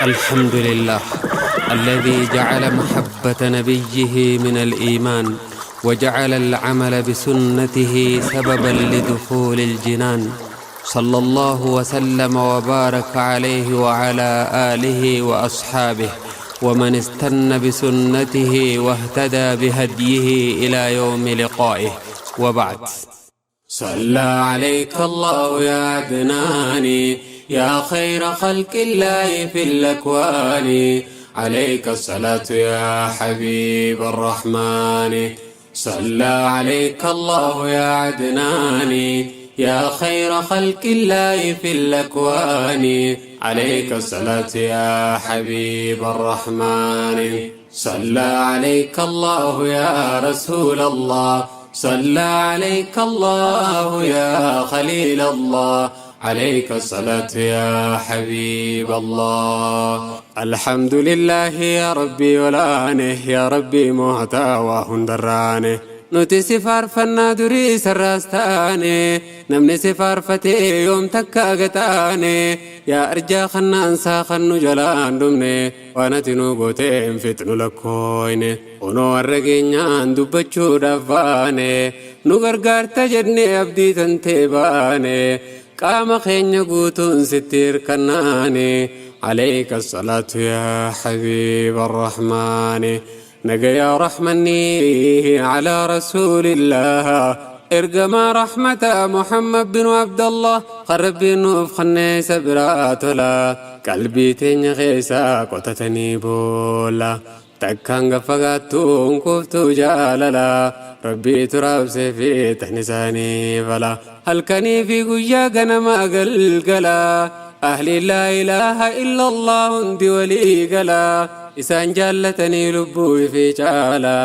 الحمد لله الذي جعل محبة نبيه من الإيمان وجعل العمل بسنته سببا لدخول الجنان صلى الله وسلم وبارك عليه وعلى آله وأصحابه ومن استن بسنته واهتدى بهديه إلى يوم لقائه وبعد. صلى عليك الله يا عدناني يا خير خلق الله في الأكوان، عليك الصلاة يا حبيب الرحمن. صلى عليك الله يا عدناني يا خير خلق الله في الأكوان، عليك الصلاة يا حبيب الرحمن. صلى عليك الله يا رسول الله، صلى عليك الله يا خليل الله، عليك الصلاة يا حبيب الله. الحمد لله يا ربي ولانه يا ربي موتا وهندرانه nuti si faarfannaa durii sarraas taane, namni si faarfatee yoom takka agataane. Yaa arjaa kannaansaa kan nu jalaan dhumne, waan ati nu gootee hin fixnu lakkooyne. Kunoo har'a geenyaan dubbachuudhaaf baane, nu gargaarta jennee abdii tantee baane, qaama keenya guutuun sitti hirkannaane. عليك الصلاة يا حبيب الرحمن. نجا رحمني على رسول الله، ergamaa رحمة محمد بن عبد الله، خرب nuuf خنيس براتولا qalbii teenya keessa qotatanii boolla takkaan gaffagaattuun kuuftuu jaalala rabbiitu raabsee fi tan isaanii fala halkanii fi guyyaa ganamaa galgala. Ahli laa ilaaha illa Allah hundi walii gala, isaan jaallatanii lubbuu fi caala.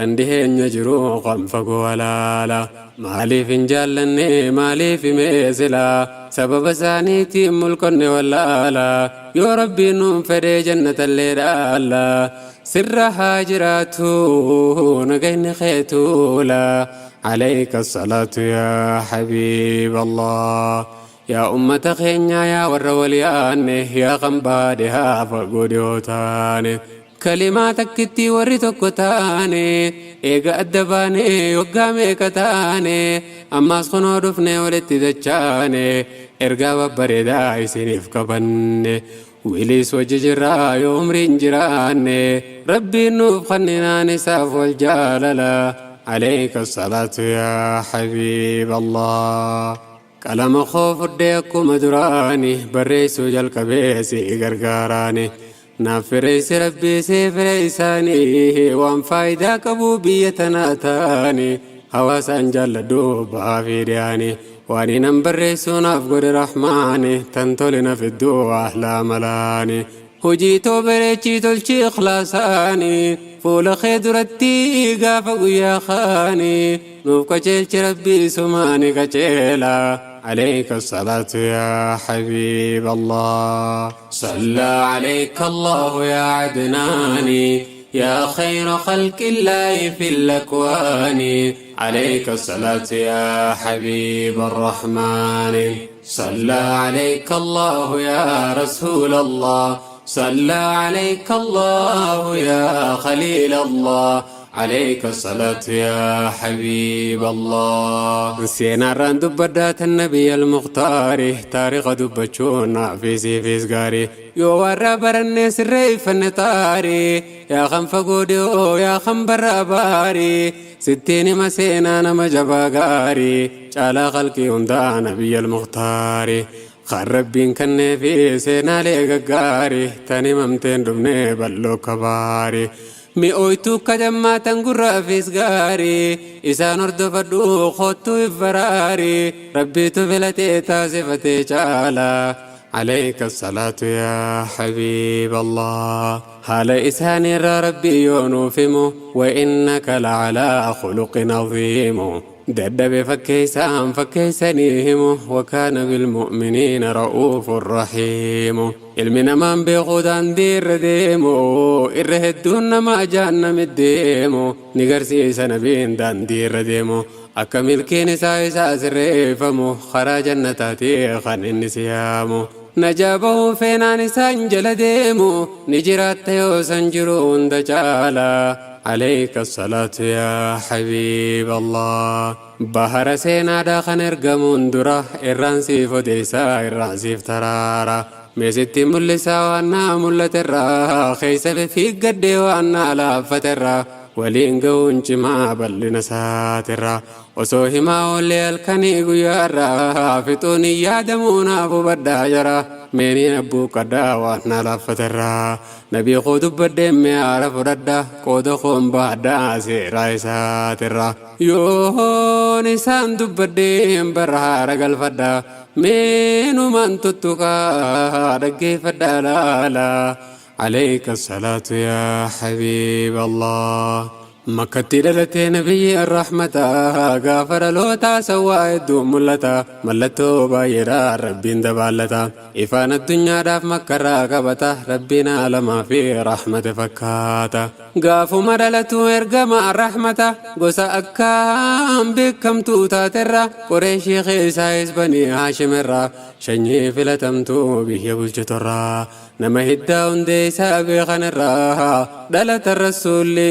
Andi heenya jiru kan fagoo alaala, maaliif hin jaallanne, maaliif himee sila sababa isaaniitiin mulqonne wallaala. Yoo rabbiin nuun fedhee jannatallee dhaalla, sirra haa jiraatu nagayni keetuula. عليك الصلاة يا حبيب الله. Yaa ummata keenya, yaa warra waliyaanne, yaa kan baadhiyaa fagoo dhiyoo taane, kalimaa takkitti warri tokko taane, eega adda baane waggaa meeqa taane, ammaas kunoo dhufne walitti dachaane, ergaa babbareedaa isiniif qabanne. Wiliis wajji jirraa yoo umriin jiraanne, rabbiin nuuf kanninaan isaaf wal jaalala. عليك الصلاة يا حبيب الله. Qalama koo fudhee akkuma duraani barreessuu jalqabee si gargaaraani. Naaf fireessi rabbii see fire isaanii, waan faayidaa qabu biyya tanaa taani, hawaasaan jaalladhu ba'aa fi dhiyaani. Waan inan barreessuu naaf godhe rahmaani, tan tole na fidduu ahlaa malaani. Hojii too bareechii tolchii ikhlaasaani, fuula kee duratti gaafa guyyaa kaani, nuuf qajeelchi rabbii sumaani qajeela. عليك الصلاة يا حبيب الله. صلى عليك الله يا عدناني يا خير خلق الله في الأكوان، عليك الصلاة يا حبيب الرحمن. صلى عليك الله يا رسول الله، صلى عليك الله يا خليل الله، عليك الصلاة يا حبيب الله. Seenaarraan dubbaddaa tan نبي المختار, taariika dubbachuun naafisii fisgaarii. Yoo warra barannee sirreeffanne xaarii, yaa kan fagoo dhiyoo, yaa kan barra baarii, sittiin hima seenaa nama jabaa gaarii, caalaa khalqii hundaa نبي المختار, kan rabbiin kenneefi seenaalee gaggaarii tan himamteen dhumnee bal'oo kabaarii. Mi'ooytuu kadammaa tan gurraafis gaarii, isaan hordofadhu koottuu ifbaraarii, rabbiitu filatee taasifatee caalaa. عليك الصلاة يا حبيب الله. Haala isaaniirraa rabbii yoo nuuf himu, وإنك لعلى خلق عظيم. Dadhabe fakkeessaan fakkeessanii himu. وكان بالمؤمنين رؤوف رحيم. Ilmi namaan beekuu daandii irra deemu, irra hedduun nama jahannami deemu. Ni garsiisa nabiin daandii irra deemu, akka milkiin isaa isaa sirreeffamu, karaa jannataatii kan inni siyaamu. Najaa bahuu feenaan isaan jala deemu ni jiraatta yoo san jiru hunda caala. عليك الصلاة يا حبيب الله. Bahara seenaadhaa kan ergamuun dura irraan siif odeessaa, irraan siif taraara. Meesitti mul'isaa waan naa mul'aterraa, keessa fiiggadhee waan naa laaffaterraa, waliin ga'uun cimaa bal'ina isaatirraa. Osoo himaa oollee halkanii guyyaarraa fixuun hin yaadamuu, naaf hubadhaa jara. Meenii abbuu qaddaa waan naa laaffaterraa. Nabii koo dubbadhee mi'aara fudhadha, qooda koon baadhaa seeraa isaatirraa. Yoon isaan dubbadheen barra haara galfadha. Meenumaan tuttuqaa dhaggeeffadhaa laala. عليك الصلاة يا حبيب الله. Makkatti dhalatee nabiyyi rahmata, gaafa dhalootaa sawwaa hedduu mul'ata. Mallattoo baay'eedhaan Rabbiin dabaallata. Ifaan addunyaadhaaf Makkarraa qabata. Rabbiin aalamaa fi rahmata fakkaata. Gaafuma dhalatu ergama rahmata, gosa akkaan beekamtuu taaterra, Qureeshii keessaa Banii Haashimirraa, sanyii filatamtuu biyya bulchitorraa, nama hiddaa hundee isaa beekanirraa dhalata rasuulli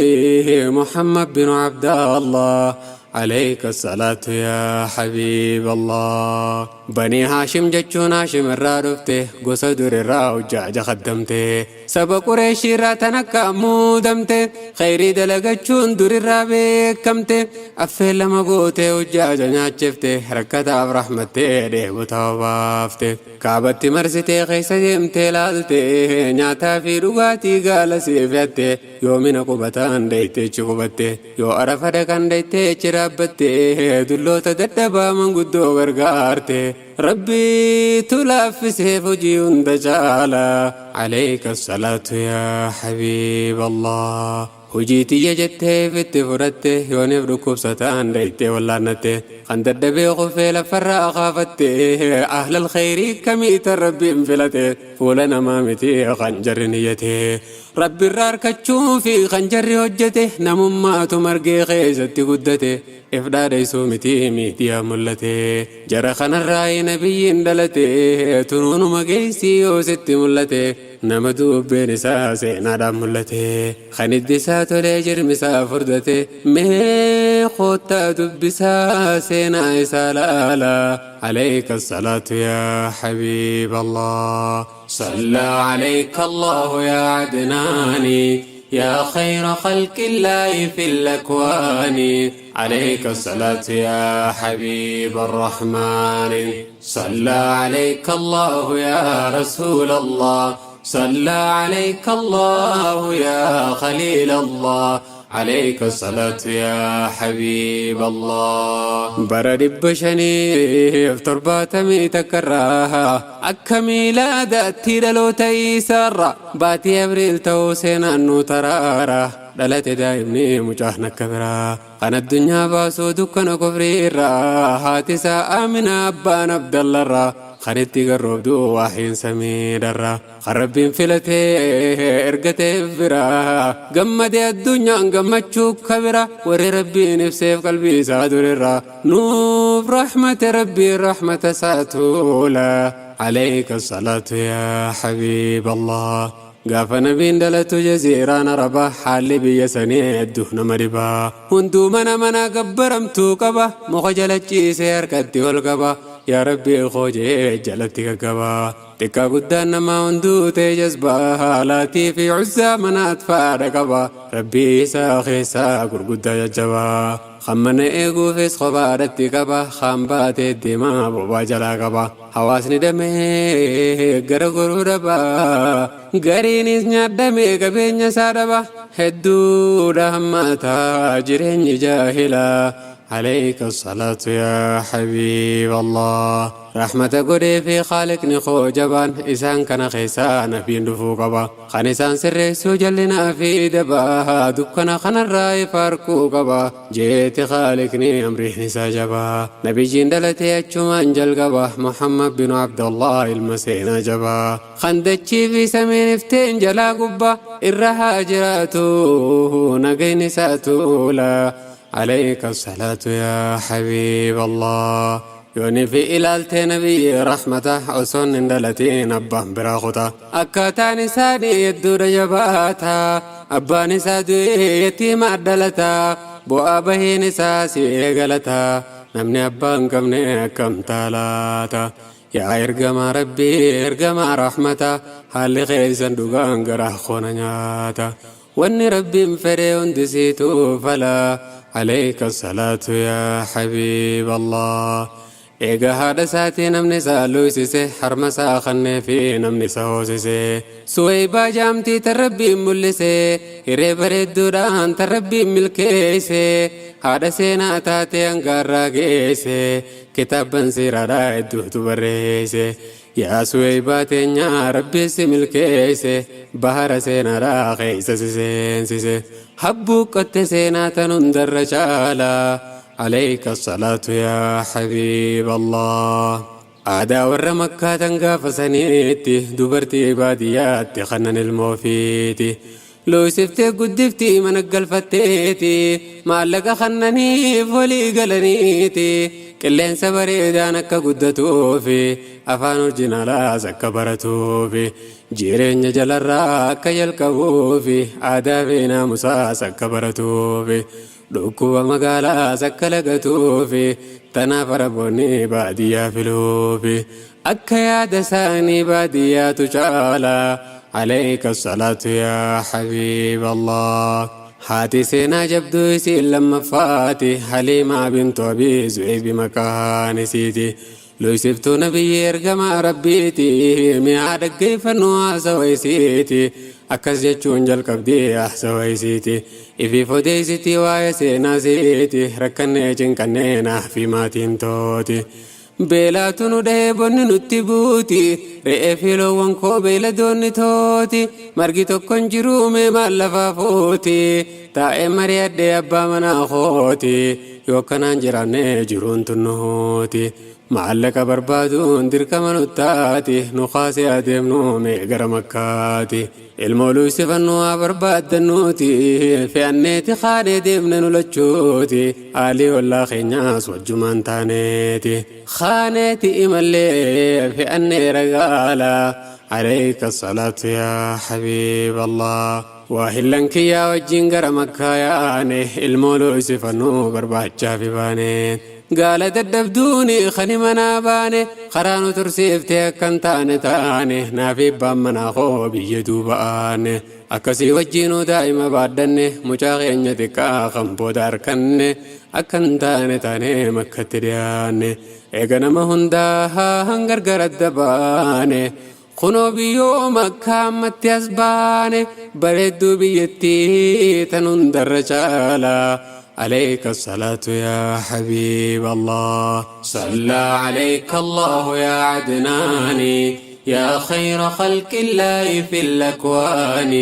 Muhammad bin Abdallah. عليك الصلاة يا حبيب الله. Banii Haashim jechuun Haashim irraa dhufte, gosa dur irraa hojjaaja kaddamte, saba Qureeshii irraa tan akka muudamte, khayrii dalagachuun dur irraa beekamte. Affee lama gootee hojjaaja nyaachifte, rakkataaf rahmattee dheebu baafte. Kaabatti marsitee keessa deemtee laalte, nyaataa fi dhugaatii gaala siifyatte. Yoo Mina qubataan deeyteechi qubatte, yoo Arafa dhaqan deeyteechi dhaabbatte, dulloota dadhabaa manguddoo gargaarte. Rabbiitu laaffiseef hojii hunda caala. عليك الصلاة يا حبيب الله. Hojii tiyya jettee fitti fudhatte, yooniif dhukkubsataan deeytee wallaannatte, kan dadhabee qufee lafarraa kaafatte. Ahlal khayrii kamiita Rabbiin filate? Fuula namaa miti kan jarri niyyate, Rabbiirraa harkachuu fi kan jarri hojjete. Namummaatu margee keessatti guddate, if dhaadheessuu miti miidiyaa mul'ate. Jara kanarraa nabiyyiin dhalate. Tunuunuma geessii yoo sitti mul'ate, nama dubbeen isaa seenaadhaan mul'ate, kan iddi isaa tolee jirmi isaa furdate. Mee koottaa dubbisaa seenaa isaa laala. عليك الصلاة يا حبيب الله. صلى عليك الله يا عدناني، يا خير خلق الله في الأكوان. عليك الصلاة يا حبيب الرحمن. صلى عليك الله يا رسول الله. صلى عليك الله يا خليل الله. عليك الصلاة يا حبيب الله. Bara 570 takkarraa akka miilaadaatti dhaloota isaarra, baatii Abriil ta'uu seenaan nu taraara, dhalate daa'imni mucaan akka biraa kan addunyaa baasuu dukkana kufrii irraa. Haati isaa Amina, abbaan Abdallarraa, kan itti garroobdu waahiin samiidharraa, kan Rabbiin filatee ergateef biraa gammadee addunyaan gammachuu kabira. Warri Rabbiin ibseef qalbii isaa durirraa nuuf rahmate, Rabbiin rahmata isaa tuula. عليك الصلاة يا حبيب الله. Gaafa nabiin dhalatu jaziiraan Arabaa haalli biyya sanii hedduu nama dhibaa. Hunduu mana mana gabbaramtuu qaba, muka jala ciisee harkatti ol qaba, yaa Rabbii koojee jalatti gaggabaa. Xiqqaa guddaan namaa hunduu ta'e jazbaa, Laatii fi Cuzzaa manaat faadha qaba, Rabbii isaa keessaa gurguddaa jajjabaa. Kan mana eeguufis kophaadhatti qaba, kan baatee deemaa bobaa jalaa qaba. Hawaasni damee gara goruu dhaba, gariinis nyaadhamee qabeenya isaa dhaba. Hedduudha hammaataa jireenyi jaahilaa. عليك الصلاة يا حبيب الله. رحمة godhee fi Khaaliqni koo jabaan isaan kana keessaa nabiin dhufuu qaba. Kan isaan sirreessuu jallinaa fi dabaa, dukkana kanarraa ifa arguu qaba. Jeeti Khaaliqni amriin isaa jabaa. Nabiyyiin dhalatee achumaan jalqaba. Muhammad bin Abdullah ilma seenaa jabaa. Kan dachii fi samiin ifteen jalaa gubbaa irra haa jiraatu nagayni isaa tuula. عليك الصلاة يا حبيب الله. Yoonii fi ilaaltee nabiyyi rahmata osoon hin dhalatiin abbaan biraa kuta. Akkaataan isaanii hedduudha jabaata. Abbaan isaa du'ee yatiima dhalata. Bu'aa bahiin isaa si eegalata. Namni abbaa hin qabne akkam taalaata. Yaa ergamaa Rabbii, ergamaa rahmata, haalli keessan dhugaan garaa koona nyaata. Wanni Rabbiin fedhe hundi siitu fala. Alayka salaatu yaa habiib Allah. Eega haadha isaatii namni isaa luysise, harma isaa kannee fi namni isa hoosise. Suweybaa jaamtii tan Rabbiin mul'ise, hiree bareedduudhaan tan Rabbiin milkeesse, haadha seenaa taatee hangaarraa geesse, kitaabban siiraadhaa hedduutu barreesse. Yaa Suweybaa teenyaa Rabbi si milkeesse, bahara seenaadhaa keessa si seensise. Habbuuqqatte seenaa tan hundarra caala. Alayka salaatu yaa habiib Allah. Aadaa warra Makkaa tan gaafa saniitti dubartii baadiyyaatti kanan ilmoo ofiiti. Looysiftee guddiftii mana galfatteeti, maallaqa kannaniif walii galaniiti, qilleensa bareedaan akka guddatuufi, afaan orjinaalaas akka baratuufi, jireenya jalarraa akka jalqabuufi, aadaa fi naamusaas akka baratuufi, dhukkuba magaalaas akka lagatuufi, tanaaf Araboonni baadiyyaa filuufi. Akka yaada isaanii baadiyyaatu caala. Alayka salaatu yaa habiib Allah. Haati seenaa jabduu isiin lammaffaati, Haliimaa bintu Abii Zu'eebi maqaan isiiti. Luysiftuu nabiyyi ergamaa Rabbiiti, mi'aa dhaggeeffannu haasawa isiiti. Akkas jechuun jalqabdii haasawa isiiti. Ifiif odeessitii waa'ee seenaa isiiti, rakkannee cinqannee naa fi maatiin tooti. Beelaatu nu dhahee, bonni nutti buuti. Re'ee fi loowwan koo, beeyladoonni tooti. Margi tokko hin jiru, mee maal lafaa fuuti. Taa'ee mari'adhee abbaa manaa kooti. Yoo akkanaan jiraanne jiruun tunnuuti. Maallaqa barbaaduun dirqama nuttaati. Nu kaasee adeemnu mee gara Makkaati. Ilmoo luysifannuu haa barbaaddannuuti. Fe'anneeti kaanee deemne nu lachuuti. Aalii ollaa keenyaas wajjumaan taaneeti. Kaaneeti imallee fe'annee ragaala. Alayka salaatu yaa habiib Allah. Waa hillan kiyyaa wajjin gara Makkaa yaane, ilmoo luysifannuu barbaachaaf baane. Gaala dadhabduuni kani manaa baane, karaa nu tursiiftee akkan taane taane, naafi abbaan manaa koo biyya duuba aane. Akkasii wajjiinuu daa'ima baadhanne, mucaa keenya xiqqaa kan booda harkanne, akkan taane taane Makkatti dhiyaanne. Eega nama hundaa gargar adda baane. Kunoo biyyoo Makkaa ammatti as baane, bareedduu biyyattii tan hundarra caala. Alayka salaatu yaa habiib Allah. صلى عليك الله يا عدناني، يا خير خلق الله في الأكوان.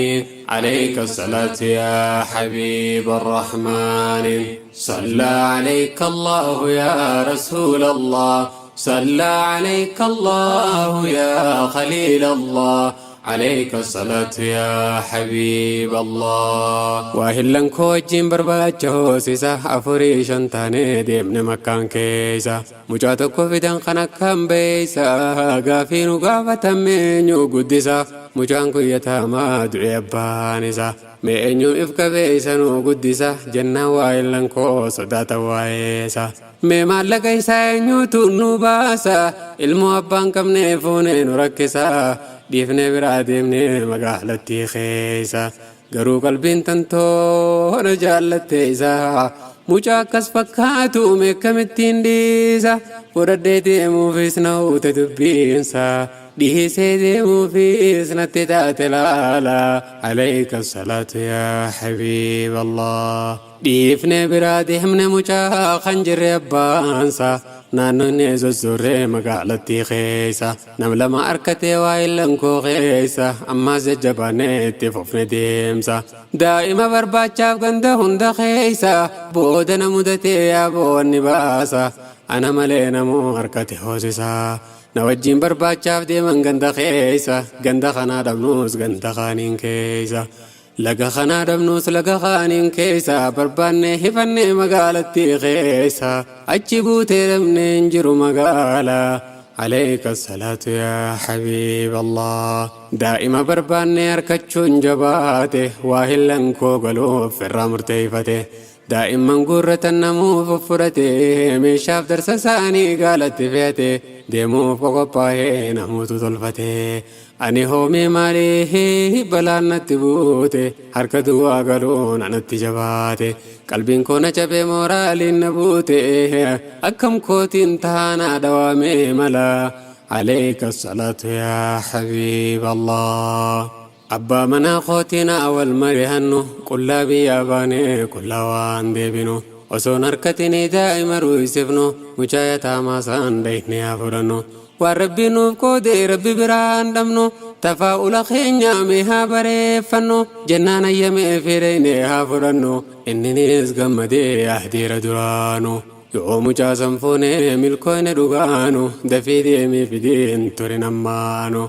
عليك الصلاة يا حبيب الرحمن. صلى عليك الله يا رسول الله. صلى عليك الله يا خليل الله. عليك الصلاة يا حبيب الله. Waahillan koo wajjin barbaacha hoosisa, afurii shan taanee deemne Makkaan keessa. Mucaa tokko fidan kan akkaan beeysa, gaafii nu gaafatame eenyu guddisa? Mucaan kun yataamaa, du'e abbaan isa. Mee eenyu if qabeeysa nu guddisa jennaan, waahillan koo sodaatan waa'eessa. Mee maallaqa isaa eenyutu nu baasa? Ilmoo abbaan qabne fuunee nu rakkisa. Dhiifnee biraa deemnee magaalattii keessa. Garuu qalbiin tantoona jaallatte isa. Mucaa akkas fakkaatu meekkamittiin dhiisa? Fudhadhee deemuufis na huute dubbiinsa. Dhiisee deemuufis natti taate laala. Alayka salaatu yaa habiib Allah. Dhiifnee biraa deemne mucaa kan jirre abbaansa. Naannoonni sosorree magaalattii keessa. Nam lama harkatee waa illan koo keessa. Ammaas jajjabaannee itti fufne deemsa. Daa'ima barbaachaaf ganda hunda keessa. Booda na mudatee yaa baasa. Ana malee namuu harkate hoosisaa. Na wajjin barbaachaaf deeman ganda keessa. Ganda kanaa dhabnus ganda kaaniin keessa. Laga kanaa dhabnus laga kaaniin keessa barbaanne hifanne magaalattii keessa achi buutee dhabne hin jiru magaalaa. عليك الصلاة يا حبيب الله. Daa'ima barbaanne harkachuun jabaate, waa hillan koo galuuf irraa murteeffate. Daa'imman guurratan namuuf fudhate, meeshaaf darsa isaanii gaalatti fe'ate, deemuuf qophaa'ee namuutu tolfate. Ani hoomee maalii balaan natti buute, harka duwwaa galuun anatti jabaate. Qalbiin koo na cabee, mooraaliin na buute, akkam kootiin taanaa dhawaamee mala. عليك الصلاة يا حبيب الله. Abbaa manaa kootiin awwal mari'annu, qullaa biyyaa baanee qullaa waan deebinu. Osoon harkatinii daa'ima ruysifnu, mucaa yataamaa saan dhayne haa fudhannu. Waan Rabbi nuuf qoode Rabbi biraan dhabnu, tafaa'ula keenya mee haa bareeffannu. Jennaan ayyamee fedhayne haa fudhannu, inninis gammadee ahdiira duraanu. Yoo mucaa san fuunee milkoone dhugaanu, dafii deemee fidiin ture nammaanu.